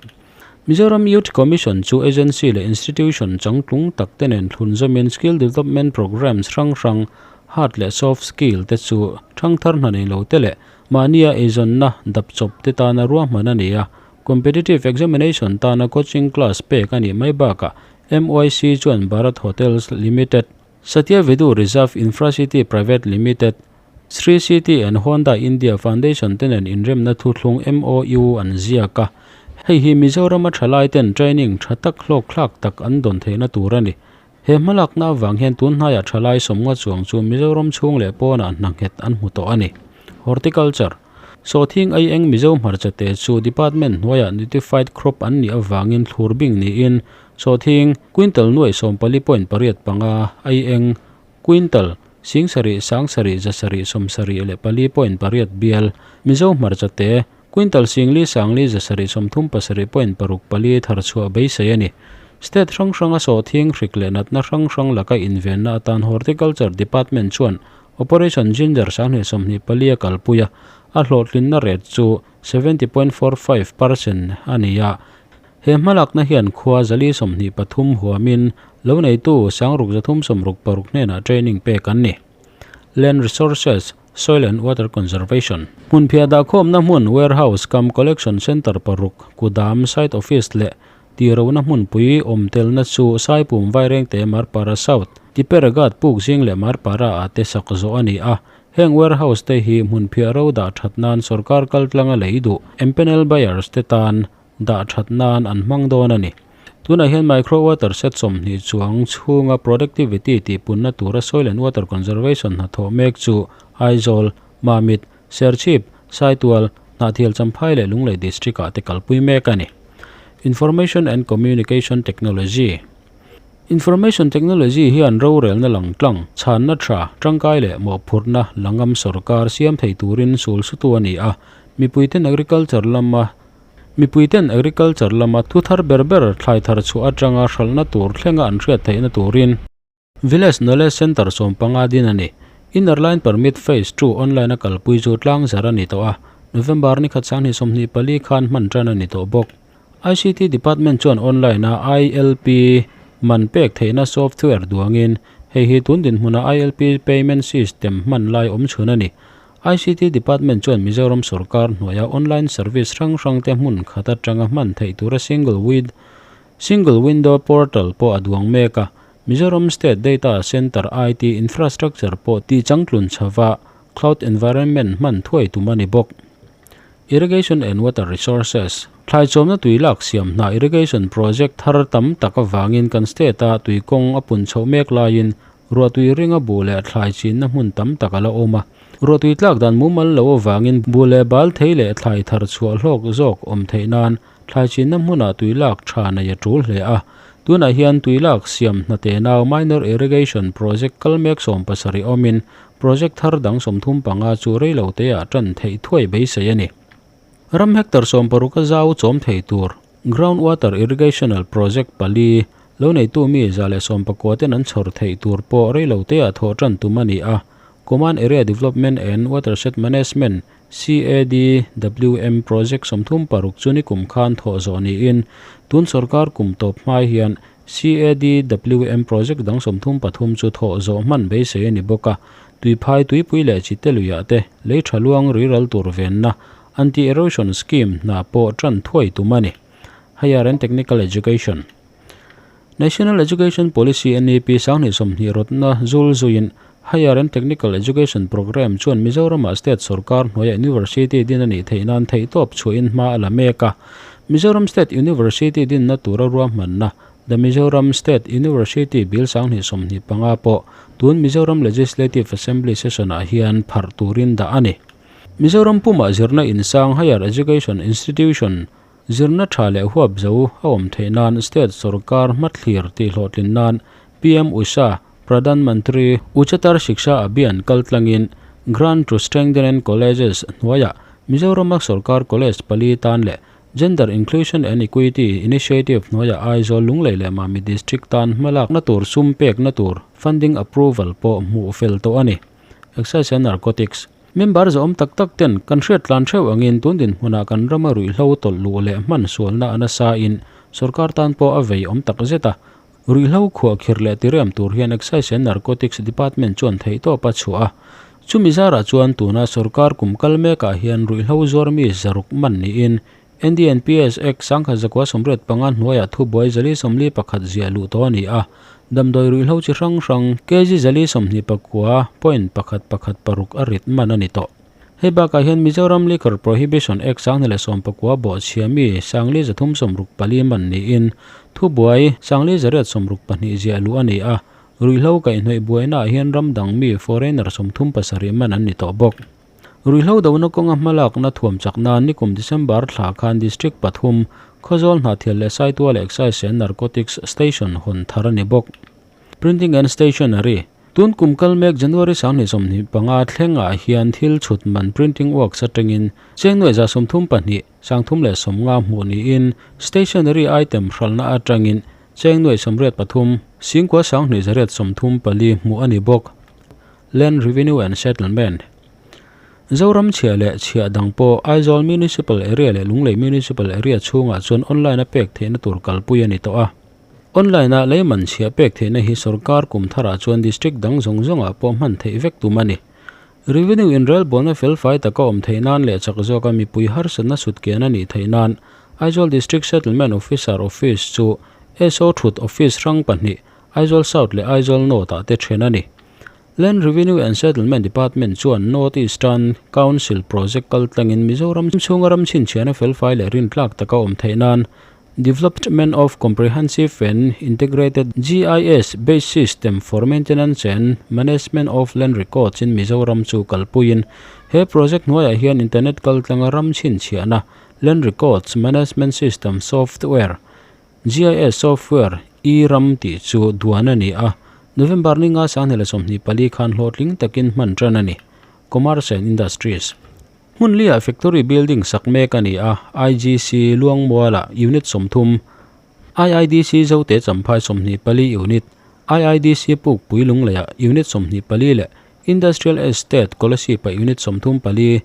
Mizoram Youth Commission chu agency leh institution changtlung tak te nen thlun zawmin skill development programmes hrang hrang, hard leh soft skill te chu thangthar hna nei lo te leh mahnia eizawnna dap chawp te tana ruahman a ni a, competitive examination tana coaching class pek a nih mai bakah MYC chuan Bharat Hotels Limited, Satya Vedu Reserve Infracity Private Limited, Sri City and Honda India Foundation te nen inremna thuthlung MOU an ziak a. Hei hi Mizorama thalai ten training tha tak hlawkthlak tak an dawn theihna tur a ni. He hmalakna avang hian tun hnaiah thalai sawmnga chuang chu Mizoram chhung leh pawnah hna nghet an hmu tawh a ni. Horticulture. Sawhthing ai eng Mizo hmarcha te chu department hnuaiah notified crop an nih avangin thlur bing niin sawhthing quintal nuaih 14.85 ai eng quintal 7 7 674.8 bial Mizo hmarcha te quintal 4 5 7 37.64 thar chhuah beisei a ni. State hrang hranga sawhthing hrik leh natna hrang hrang laka invenna atan Horticulture Department chuan Operation Ginger 2024 a kalpui a, a hlawhtlinna rate chu 70.45 percent a ni a. He hmalakna hian khua zali 23 huamin lo neitu 636 hnenah training pek an ni. Land Resources, Soil and Water Conservation. Hmunphiah dahkhawmna hmun Warehouse cum Collection Centre paruk, Kudam Site Office leh Tirona hmunpui awm telna chu Saipum Vairengte Marpara South, Tipperaghat puk zing leh Marpara ah te sak zawh a ni a. Heng warehouse te hi hmunphiah ro dah that nan sorkar kaltlanga lei duh empanel buyers te tan dah that nan an hmang dawn a ni. Tunah hian micro water set 20 chuang chhunga productivity tihpunna tura soil and water conservation hnathawh mek chu Aizawl, Mamit, Serchhip, Saitual, Hnahthial Champhai leh Lunglei District ah te kalpui mek a ni. Information and Communication Technology Information Technology hian rorelna lang tlang, chhanna tha, tangkai leh mawhphurhna langam sorkar siam thei turin sul sutu a ni a. Mipuiten agriculture lama Mipuiten agriculture lama thu thar ber ber thlai thar chhuah atanga hralhna tur thlenga an hriat theihna turin Village Knowledge Centre 15 din a ni. Inner Line Permit Phase 2 online a kalpui chu tlang zar a ni tawh a, November ni khat 2024 khan hman tan a ni tawh bawk. ICT Department chuan online a ILP man pek theihna software duangin hei hi tun dinhmuna ILP payment system hman lai awm chhun a ni. ICT Department chuan Mizoram sorkar hnuaia online service hrang hrang te hmun khat atanga hman theih tura single wid single window portal pawh a duang mek a. Mizoram State Data Centre IT infrastructure pawh tih changtlun chhava cloud environment hman thuai tum a ni bawk. Irrigation and Water Resources Thlaichawmna tui lak siam hna irrigation project thar tam tak avangin kan state-a tui kawng a pun chhoh mek laiin Ruahtui ringa buh leh thlai chinna hmun tam tak a la awm a. Ruahtui tlak dan mumal lo avangin buh leh bal thei leh thlai thar chhuah hlawk zawk awm theih nan thlai chinna hmunah tui lak tha nei a tul hle a. Tunah hian tui lak siam hnate nau Minor Irrigation Project kal mek 70 awmin project thar dang 35 chu reilo teah tan theih thuai beisei a ni. Ram hectare 60 a zau chawm thei tur Ground Water Irrigational Project pali lo neitu mi 119 ten an chhawr theih tur pawh reilo teah thawh tan tum a ni a. Command Area Development and Watershed Management, CADWM, Project 36 chu nikum khan thawh zawh niin tun sorkar kum tawp hmai hian CADWM Project dang 33 chu thawh zawh hman beisei a ni bawk a. Tuiphai tuipui leh chite luiah te lei tha luang riral tur venna Anti-Erosion Scheme hna pawh tan thuai tum a ni. Higher and Technical Education National Education Policy NEP 2020 rawtna zul zuiin Higher and Technical Education Programme chuan Mizoramah State sorkar hnuaia University din a nih theih nan theihtawp chhuahin hma a la mek a. Mizoram State University dinna tura ruahmanna The Mizoram State University Bill 2025 pawh tun Mizoram Legislative Assembly Session-ah hian pharh turin dah a ni. Mizoram pumah zirna insang Higher Education Institution zirna tha leh huap zo a awm theih nan State sorkar hmathlir tih hlawhtlin nan PM Usha Pradhan Mantri Uchatar Shiksha Abhiyan kal tlangin Grant to Strengthen Colleges hnuaiah Mizorama sorkar college pali tan leh Gender Inclusion and Equity Initiative hnuaiah Aizawl Lunglei leh Mami District tan hmalakna tur sum pekna tur funding approval pawh hmuh fel tawh a ni. Excise and Narcotics Member zawm tak tak ten kan hriat tlan theuh angin tun dinhmunah kan rama ruihhlo tawlh luh leh hman sualna a nasa in sorkar tan pawh a vei awm tak zet a. Ruihhlo khuah khir leh tirem tur hian Excise and Narcotics Department chuan theihtawp a chhuah a. Chumi zarah chuan tuna sorkar kum kal mekah hian ruihhlo zuar mi zaruk man niin NDNPS Act 1985 hnuaiah thubuai 441 ziah luh tawh a ni a. Damdawi ruihhlo chi hrang hrang kg 429.116 a rit man a ni tawh. Hei bakah hian Mizoram Liquor Prohibition Act 2019 bawhchhia mi 5364 man niin thubuai 4862 ziah luh a ni a. Ruihhlo kaihhnawih buainaah hian ram dang mi foreigner 37 man an ni tawh bawk. Ruihhlo dona kawnga hmalakna thuam chak nan nikum December thla khan District pathum Khawzawl Hnahthial leh Saitual Excise and Narcotics Station hawn thar a ni bawk. Printing and Stationery Tun kum kal mek January 2025 thlengah hian thil chhut man printing works atangin cheng nuai 32 350 hmuh niin stationery item hralhna atangin cheng nuai 83 9,234 hmuh a ni bawk. Land Revenue and Settlement Zoram chhiah leh chhiah dang pawh Aizawl Municipal Area leh Lunglei Municipal Area chhungah chuan online a pek theihna tur kalpui a ni tawh a. Online a leiman chhiah pek theihna hi sorkar kum tharah chuan district dang zawng zawngah pawh hman theih vek tum a ni. Revenue in relbawlna felfai taka awm theih nan leh chak zawka mipui harsatna sutkian a nih theih nan Aizawl District Settlement Officer Office chu SO thut office hrang pahnih Aizawl South leh Aizawl North ah te then a ni. Land Revenue and Settlement Department chuan North Eastern Council Project kal tlangin Mizoram chhunga ram chhinchhiahna felfai leh rintlak taka awm theih nan Development of Comprehensive and Integrated GIS Based System for Maintenance and Management of Land Records in Mizoram chu kalpuiin he project hnuaiah hian internet kal tlanga ram chhinchhiahna Land Records Management System Software GIS software e-ram tih chu duan a ni a, November ninga 2024 khan hlawhtling takin hman tan a ni. Commerce and Industries Hmun liah factory building sak mek a ni a, IGC Luangmuala unit 30, IIDC Zote Champhai 24 unit, IIDC Pukpui Lungleiah unit 24 leh Industrial Estate Kolasib-ah unit 34.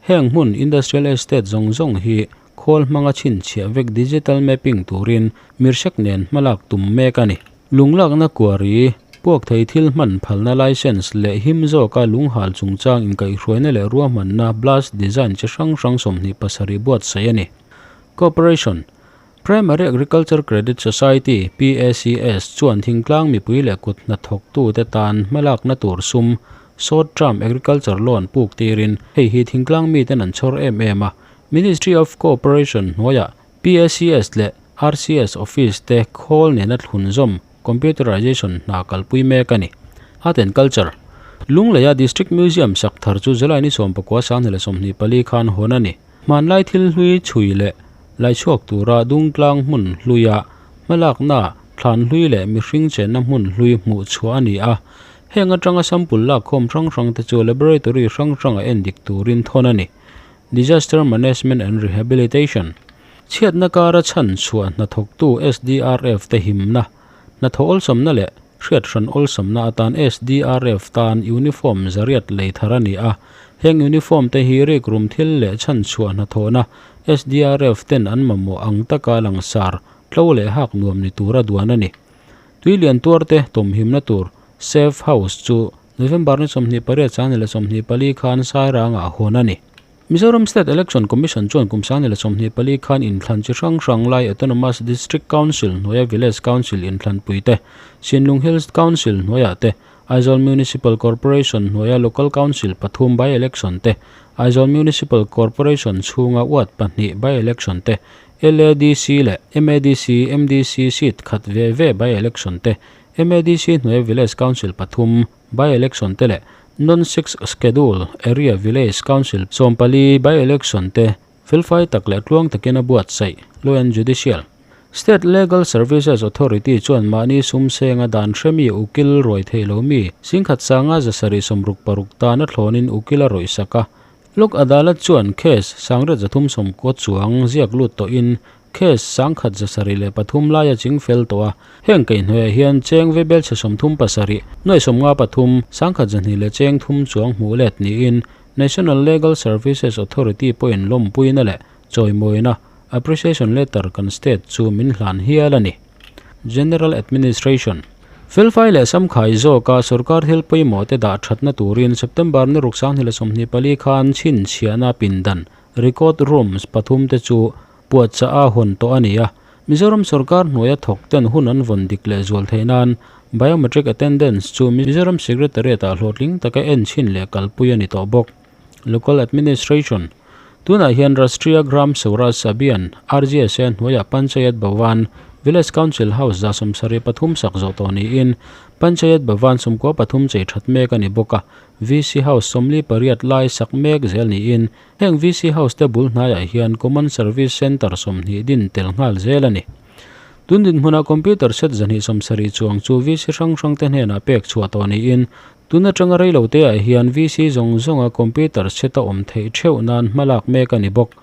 Heng hmun Industrial Estate zawng zawng hi khawl hmanga chhinchhiah vek digital mapping turin mirhsek nen hmalak tum mek a ni. Lunglakna quarry, puak thei thil hman phalna license leh him zawka lunghal chungchang inkaihhruaina leh ruahmanna blast design chi hrang hrang 27 buatsaih a ni. Cooperation Primary Agriculture Credit Society, PACS, chuan thingtlang mipui leh kut hnathawktute tan hmalakna tur sum, Short Term Agriculture Loan puk tirin hei hi thingtlang miten an chhawr em em a. Ministry of Cooperation hnuaiah PACS leh RCS office te khawl nena thlunzawm, computerization, hna kalpui mek a ni. Art and Culture, Lungleia District Museum sak thar chu July ni 19 2024 khan hawn a ni. Hmanlai thil hlui chhui leh laichhuak tura dungtlang hmun hluia hmalakna thlan hlui leh mihring chenna hmun hlui hmuh chhuah a ni a. Heng atanga sample lakkhawm hrang hrangte chu laboratory hrang hranga endik turin thawn a ni. Disaster Management and Rehabilitation, Chhiatna kara chhan chhuah hnathawktu SDRF te himna, hnathawh awlsamna leh hriat hran awlsamna atan SDRF tan uniform zariat lei thar a ni a. Heng uniform te hi rikrum thil leh chhan chhuah hnathawhna SDRF ten an mamawh ang taka langsar tlo leh hak nuam ni tura duan a ni. Tui lian tuar te tawmhimna tur Safe House chu November ni 28 24 khan Sairangah hawn a ni. Mizoram State Election Commission chuan kum 2024 khan inthlan chi hrang hrang lai Autonomous District Council hnuaia Village Council inthlanpui te, Sinlung Hills Council hnuaiah te, Aizawl Municipal Corporation hnuaia Local Council pathum by-election te, Aizawl Municipal Corporation chhunga ward pahnih by-election te, LADC leh MADC, MDC seat khat ve ve by-election te, MADC hnuaia Village Council pathum by-election te leh Non-Sixth Schedule Area Village Council 14 by-election te felfai tak leh tluang takin a buatsaih, Law and Judicial. State Legal Services Authority chuan mahni sum senga dan hremi ukil ruai theih lo mi singkhat sanga 766 tan a thlawnin ukil a rawih sak a. Lok Adalat chuan case sangriat 390 chuang ziak lut tawhin Case 1703 laia ching fel tawh a, heng kaihhnawihah hian cheng vebel chhe 37, nuai 53, 12 leh cheng thum chuang hmuh let niin National Legal Services Authority pawhin lawmpuina leh chawimawina, appreciation letter, kan state chu min hlan hial a ni. General Administration. Felfai leh samkhai zawka sorkar thil pawimawh te dah thatna turin September ni ruk 2024 khan chhinchhiahna pindan, record rooms, pathum te chu Puahchah a hawn tawh a ni a, Mizoram sorkar hnuaia thawk ten hun an vawn dik leh zual theih nan Biometric Attendance chu Mizoram Secretariat-ah hlawhtling taka en chhin leh kalpui a ni tawh bawk. Local Administration Tunah hian Rashtriya Gram Swaraj Abhiyan, RGSA, hnuaiah Panchayat Bhavan, Village Council House 73 sak zawh tawh niin Panchayat Bhavan 93 chei that mek a ni bawk a, VC House 48 lai sak mek zel niin Heng VC House te bul hnaiah hian Common Service Centre 20 din tel nghal zel a ni. Tun dinhmunah computer set 270 chuang chu VC hrang hrang te hnenah pek chhuah tawh niin, tun atanga reilo te ah hian VC zawng zawnga computer set a awm theih theuh nan hmalak mek a ni bawk.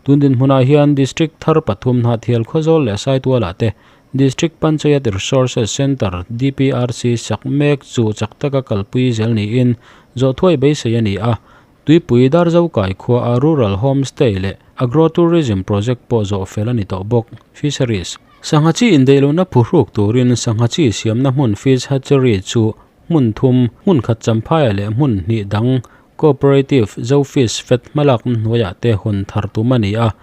Tun dinhmunah hian District thar pathum Hnahthial Khawzawl leh Saitualah te District Panchayat Resources Centre, DPRC, sak mek chu chak taka kalpui zel niin zawhthuai beisei a ni a. Tuipui Darzokai khua a Rural Homestay leh Agro Tourism Project pawh zawh fel a ni tawh bawk. Fisheries. Sangha chi indaihlohna phuhruk turin sangha chi siamna hmun Fish Hatchery chu hmun thum, hmun khat Champhaiah leh hmun hnih dang Cooperative Zo Fish Fed hmalakna hnuaiah te hawn thar tum a ni a.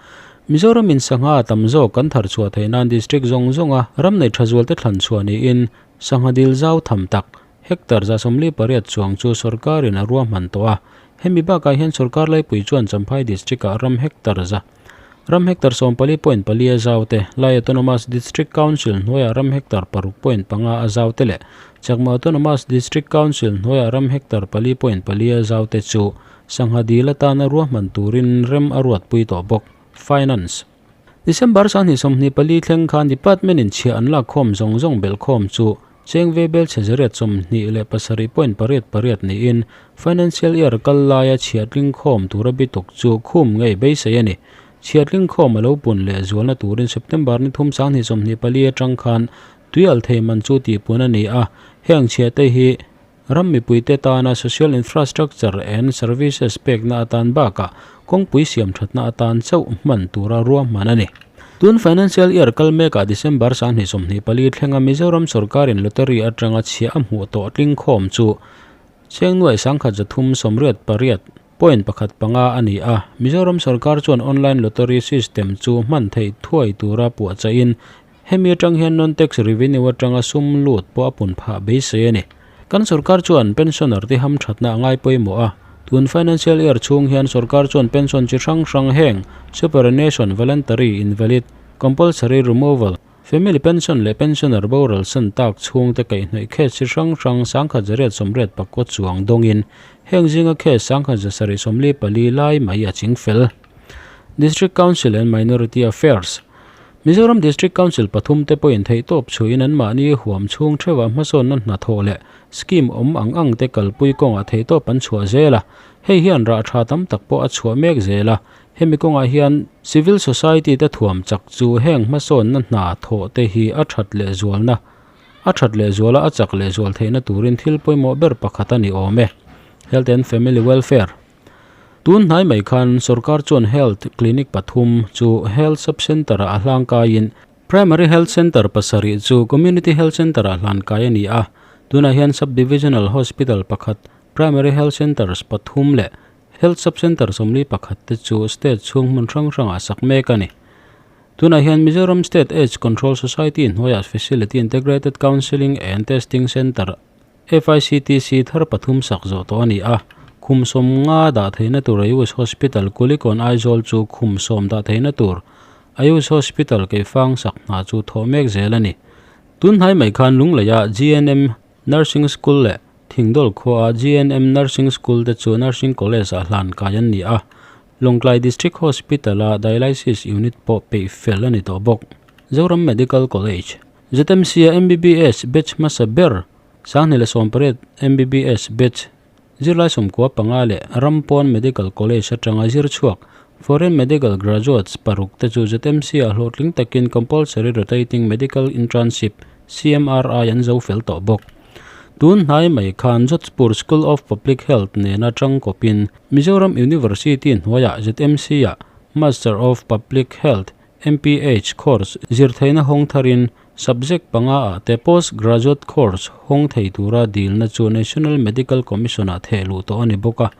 Mizoramin sangha tam zawk kan thar chhuah theih nan District zawng zawnga ram nei tha zualte thlan chhuah niin sangha dil zau tham tak Hectare 48 chuang chu sorkarin a ruahman tawh a, hemi bakah hian sorkar laipui chuan Champhai District-ah ram hectare za, ram hectare 14.4 a zau te, Lai Autonomous District Council hnuaiah ram hectare 6.5 a zau te leh Chakma Autonomous District Council hnuaiah ram hectare 4.4 a zau te chu sangha dil atana ruahman turin rem a ruatpui tawh bawk. Finance. December 2024 thleng khan Department in chhiah an lakkhawm zawng zawng belhkhawm chu cheng ve bel chhe 127.88 niin Financial Year kal laia chhiah tlingkhawm tura bituk chu khum ngei beisei a ni. Chhiah tlingkhawm a lo pun leh zualna turin September ni thum 2024 atang khan tuial thei man chu tihpun a ni a, heng chhiah te hi Ram mipuite tana social infrastructure and services pekna atan bakah kawngpui siam thatna atan chauh hman tura ruahman a ni. Tun financial year kal mekah December 2024 thlenga Mizoram sorkarin lottery atanga chhiah a hmuh tawh tlingkhawm chu cheng nuai 1388.15 a ni a. Mizoram sorkar chuan online lottery system chu hman theih thuai tura puahchaihin Hemi atang hian non-tax revenue atanga sum lut pawh a pun phah beisei a ni. Kan sorkar chuan pensioner te hamthatna a ngai pawimawh a. Tun financial year chhung hian sorkar chuan pension chi hrang hrang heng, superannuation, voluntary, invalid, compulsory removal, Family Pension leh Pensioner boral san tak chhungte kaihhnawih case chi hrang hrang 1189 chuang dawngin heng zinga case 1774 lai mai a ching fel. District Council and Minority Affairs Mizoram District Council pathum te pawhin theihtawp chhuihin anmahni huam chhung theuhah hmasawnna hnathawh leh scheme awm ang ang te kalpui kawngah theihtawp an chhuah zel a, hei hian rah tha tam tak pawh a chhuah mek zel a. Hemi kawngah hian Civil Society te thuam chak chu heng hmasawnna hna thawh te hi a that leh zualna a that leh zuala a chak leh zual theihna turin thil pawimawh ber pakhat a ni awm e. Health and Family Welfare Tun hnai mai khan sorkar chuan Health Clinic pathum chu Health Sub Centre ah a hlangkaiin Primary Health Centre pasarih chu Community Health Centre ah hlankai a ni a, tunah hian Sub Divisional Hospital pakhat, Primary Health Centres pathum leh Health Sub Centre 41 te chu state chhung hmun hrang hrangah sak mek a ni. Tunah hian Mizoram State Aids Control Society hnuaiah Facility Integrated Counselling and Testing Centre, FICTC, thar pathum sak zawh tawh a ni a. Khum 50 dah theihna tur Ayush Hospital Kulikawn Aizawl chu khum 10 dah theihna tur Ayush Hospital Keifang sak hna chu thawh mek zel a ni. Tun hnai mai khan Lungleiah GNM Nursing School leh Thingdawl khuaah GNM Nursing School te chu Nursing College ah hlan kai an ni a, Lawngtlai District Hospital a Dialysis Unit pawh peih fel a ni tawh bawk. Zoram Medical College, ZMC a MBBS batch hmasa ber, 2018 MBBS batch, zirlai 95 leh Rampawn Medical College atanga zir chhuak Foreign Medical Graduates paruk te chu ZMC ah hlawhtling takin Compulsory Rotating Medical Internship, CMRI, an zo fel tawh bawk. Tun hnai mai khan Jodhpur School of Public Health nena tangkawpin Mizoram University hnuaiah ZMC ah Master of Public Health, MPH, course zir theihna hawng tharin subject panga ah te Post Graduate course hawng thei tura dilna chu National Medical Commission ah theh luh tawh a ni bawk a.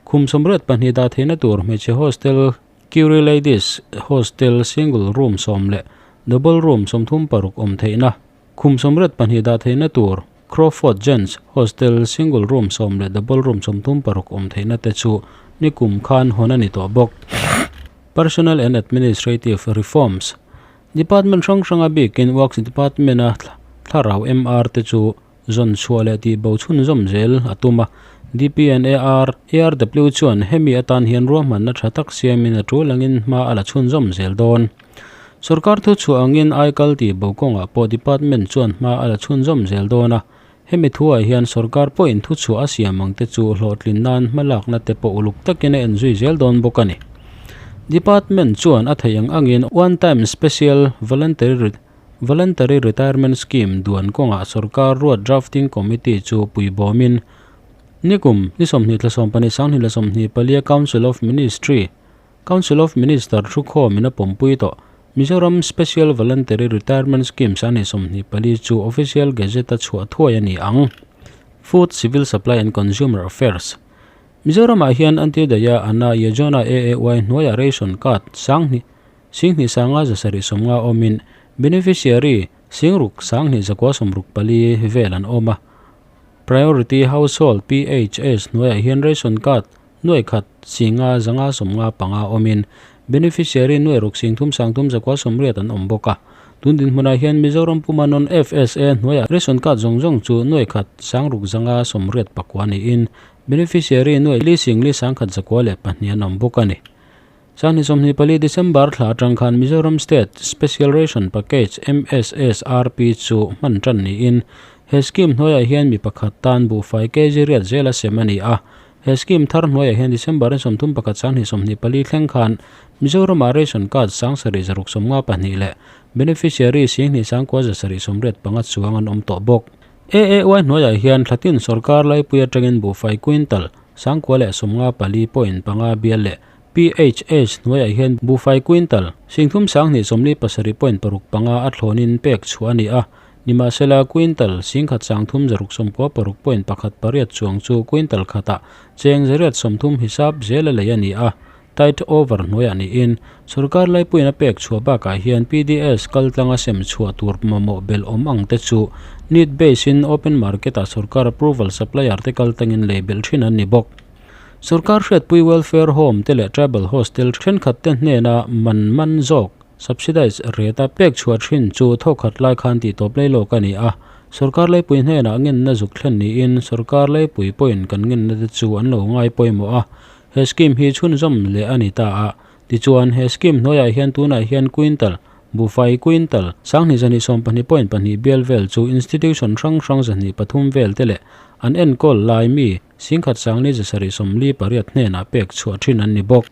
Khum 82 dah theihna tur hmeichhe hostel Curie Ladies Hostel single room 10 leh double room 36 awm theihna Khum 82 dah theihna tur Crawford Gents Hostel single room 10 leh double room 36 awm theihna te chu nikum khan hawn a ni tawh bawk. Personnel and Administrative Reforms Department hrang hranga bikin Works Department a thlarau MR te chu zawn chhuah leh tih bo chhunzawm zel a tum a. DPNAR ARW chuan hemi atan hian ruahmanna tha tak siamin a tul angin hma a la chhunzawm zel dawn. Sorkar thu chhuah angin aikal tih bo kawngah pawh department chuan hma a la chhunzawm zel dawn a. Hemi thuah hian sorkar pawhin thu chhuah a siam ang te chu hlawhtlin nan hmalakna te pawh uluk takin a enzui zel dawn bawk a ni. Department chuan a theih ang angin One Time Special Voluntary Voluntary Retirement Scheme duan kawngah sorkar ruat Drafting Committee chu puibawmin nikum ni 20 thla 12 2024 Council of Ministry Council of Minister thukhawmin a pawmpui tawh. Mizoram Special Voluntary Retirement Scheme 24 chu Official Gazette a chhuah thuai a ni ang. Food, Civil Supply and Consumer Affairs Mizoramah hian Antyodaya Anna Yojana AAY hnuaiah ration card 10,000 750 awmin beneficiary 6,294 vel an awm a. Priority Household, PHS, hnuaiah hian ration card nuai khat 5 595 awmin beneficiary nuai ruk 3 3 980 an awm bawk a. Tun dinhmunah hian Mizoram puma non FSA hnuaiah ration card zawng zawng chu nuai khat 6,584 niin beneficiary nuai li sing li 1,102 an awm bawk a ni. 2024 December thla atang khan Mizoram State Special Ration Package, MSSRP, chu hman tan niin he scheme hnuaiah hian mi pakhat tan buhfai kg riat zela sem a ni a. He scheme thar hnuaiah hian December 31 2024 thleng khan Mizoramah ration card 7652 leh beneficiary 29,785 chuang an awm tawh bawk. AAY hnuaiah hian thlatin sorkar laipui atangin buhfai quintal 954.5 bial leh PHS hnuaiah hian buhfai quintal 3247.65 a thlawnin pek chhuah a ni a. Nimahsela quintal 1396.18 chuang chu quintal khatah cheng zariat 30 hisap zela lei a ni a. Tide over hnuaiah niin sorkar laipuiin a pek chhuah bakah hian PDS kaltlanga sem chhuah tur mamawh bel awm ang te chu need base in open market ah sorkar approval supplier te kaltlangin lei belh thin an ni bawk. Sorkar hriatpui welfare home te leh tribal hostel thenkhat te hnena man man zawk. Subsidized rate a pek chhuah thin chu thawkhat lai khan tih tawp lei lawk a ni a. Sorkar leipui hnenah ngenna zuk thlen niin sorkar leipui pawhin kan ngenna te chu an lo ngai pawimawh a. He scheme hi chhunzawm leh a ni ta a. Tichuan, he scheme hnuaiah hian tunah hian quintal, buhfai quintal, sanghnih zahnih sawmpahnih point pahnih bial vel chu institution hrang hrang zahnih pathum vel te leh an enkawl lai mi singkhat sangli zasarih sawmli pariat hnenah pek chhuah thin an ni bawk.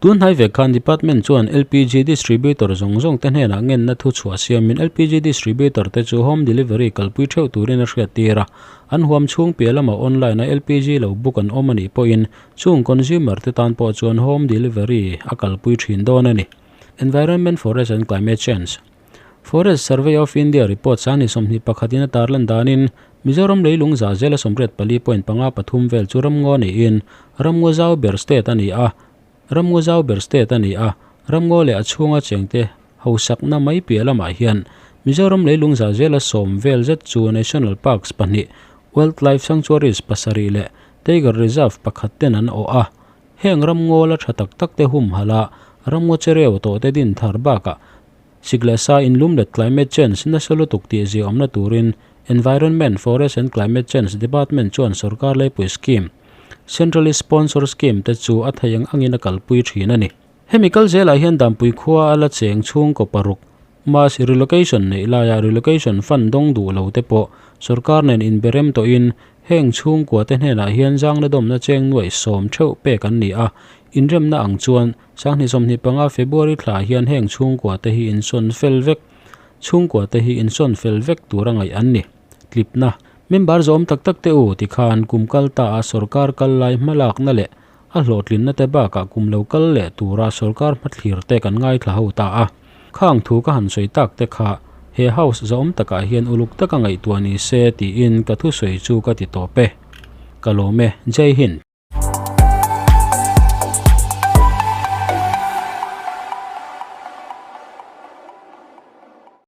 Tun hnai vek khan Department chuan LPG distributor zawng zawng te hnenah ngenna thu chhuah siamin LPG distributor te chu home delivery kalpui theuh turin a hriat tir a. An huam chhung piah lamah online a LPG lo book an awm a nih pawhin chung consumer te tan pawh chuan home delivery a kalpui thin dawn a ni. Environment, Forest and Climate Change Forest Survey of India report sangni 21 in a tarlan danin Mizoram leilung za zela 84.53 vel chu ramngaw niin ramngaw zau ber state a ni a, ramngaw zau ber state a ni a, ramngaw leh a chhunga chengte hausakna mai piah lamah hian Mizoram leilung za zela 10 vel zet chu National Parks pahnih, Wildlife Sanctuaries pasarih leh Tiger Reserve pakhat ten an awh a. Heng ramngaw la tha tak tak te humhalh a, ramngaw chereu tawh te din thar bakah sik leh sa inlum let climate change nasa lutuk tih ziaawmna turin Environment, Forest and Climate Change Department chuan sorkar leipui scheme, Centrally Sponsored Scheme te chu a thei ang angin a kalpui thin a ni. Hemi kal zelah hian Dampui khua a la cheng chhungkaw paruk Mass relocation neih laia relocation fund dawng duh lo te pawh sorkar nen inberem tawhin heng chhungkua te hnenah hian zangna dawmna cheng nuaih sawm theuh pek an ni a, inremna ang chuan sanghnih 25 February thla hian heng chhungkua te hi insawn fel vek chhungkua te hi insawn fel vek tur a ngaih an ni. Tlipna, Member zawm tak tak te u tikhan kum kal ta a sorkar kal lai hmalakna leh A hlawhtlinna te bakah kum lo kal leh tura sorkar hmathlir te kan ngaithla ho ta a. Khang thu ka han sawi tak te kha he house zahawm takah hian uluk taka ngaihtuah ni se tiin ka thusawi chu ka ti tawp e. Ka lawm e, Jai Hind.